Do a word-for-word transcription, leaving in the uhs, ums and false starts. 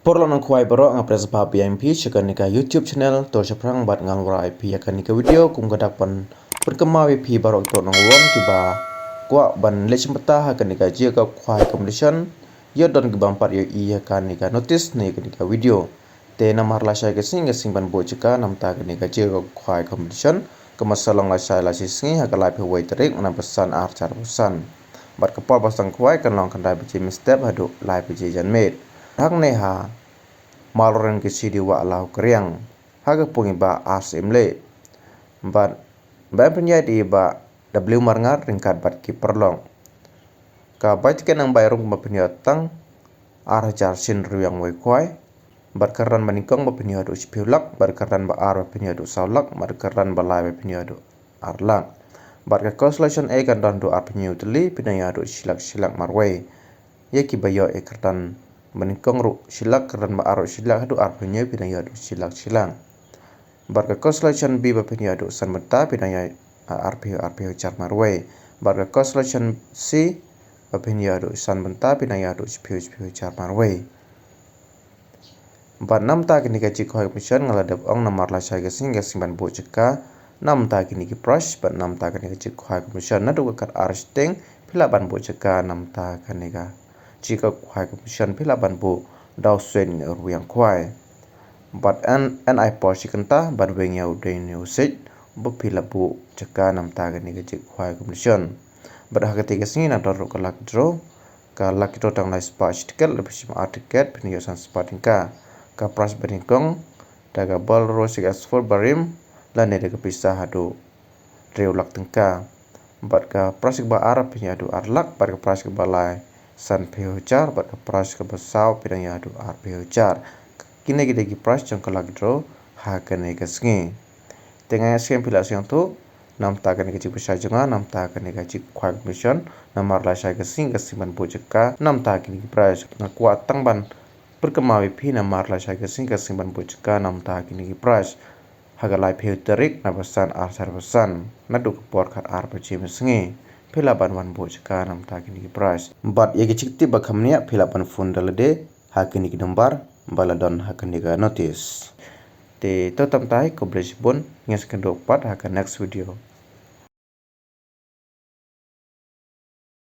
Paralok nongkhwai baroh, nga pdiang sngewbha ïa phi sha kane ka YouTube channel To Shaphrang bad ngan wanrah ïa phi ïa kane ka video kum ka dak ban pynkynmaw ïa phi baroh ki paralok nongwan kiba kwah ban leit shim bynta ha kane ka jingkhwai competition. Ïoh don ki bym pat ïohi ïa kane ka notice ne ïa kane ka video. Te namar lashai ka sngi ka sngi ban buh jaka namta kane ka jingkhwai competition ka masa long lashai lashai sngi ha ka laiphew wei tarik na bnai ba san ar hajar arphew san. Bad ka por ba sdang khwai kan long khyndai baje mynstep haduh lai baje janmiet. Hangne ha Mawlynnai Kynshi Dewah Lahokriang ha ka pung i Bah R Syiemlieh. Bad ba pynïaid i Bah W Marngar ryngkat bad ki paralok. Ka bai tiket nang bai rung ba pynïaid tang ar hajar shin rwiang wei khwai. Bad ka rang ba nyngkong ba pynïaid haduh shiphew lak, bad ka rang ba ar ba pynïaid haduh saw lak, bad ka rang ba lai ba pynïaid haduh ar lak. Bad ka consolation A kan don haduh arphew hynñiew tylli, pynïaid haduh shi lak shi lak marwei. Ïa kiba ïoh ïa ka rang ba nyngkong ruh shi lak, ka rang ba ar ruh shi lak, haduh arphew hynñiew pynïaid haduh shi lak shi lak. Bad ka consolation B ba pynïaid haduh san bynta pynïaid arphew arphew hajar marwei. Bad ka consolation C ba pynïaid haduh san bynta pynïaid haduh shiphew shiphew hajar marwei. Bad namta kane ka jingkhwai competition nga la dep ong namar lashai ka sngi ka sngi ban buh jaka namta kine ki prize. Bad namta kane ka jingkhwai competition naduh ka khatar shiteng phi lah ban buh jaka namta kane ka jingkhwai competition phi lah ban buh da u seng rwiang khwai. Bad en en ai por shi kynta ban weng ïa u dei ne u seng ba phi lah buh jaka namta kane ka jingkhwai competition. Bad ha kata ka sngi na don ruh ka lucky draw. Ka lucky draw tang lai spah shi tiket, lada phi shim ar tiket phin ïoh san spah tyngka. Ka prize ba nyngkong da ka Bolero six X four barim lane da ka pisa haduh hynriew lak tyngka. Bad ka prize kaba ar pynïaid haduh ar lak, bad ka prize kaba lai sanphew hajar, bad ka prize kaba saw pynïaid haduh arphew hajar. Kine ki dei ki prize jong ka lucky draw ha kane ka sngi. Te nga ngeit skhem phi la sngewthuh namta kane ka jingpynshai jong nga namta kane ka jingkhwai competition. Namar lashai ka sngi ka sngi ban buh jaka namta kine ki prize. Nga kwah tang ban pynkynmaw ïa phi namar lashai ka sngi ka sngi ban buh jaka namta kine ki prize ha ka laiphew tarik na bnai ba san ar hajar arphew san naduh ka por khatar baje mynsngi. Phi lah ban wan buh jaka namta kine ki prize. Bad ïa ki jingtip ba kham bniah phi lah ban phone da lade ha kine ki number ba la don ha kane ka notice. Te to tang tai, khublei shibun, ngin sa ïakynduh pat ha ka next video.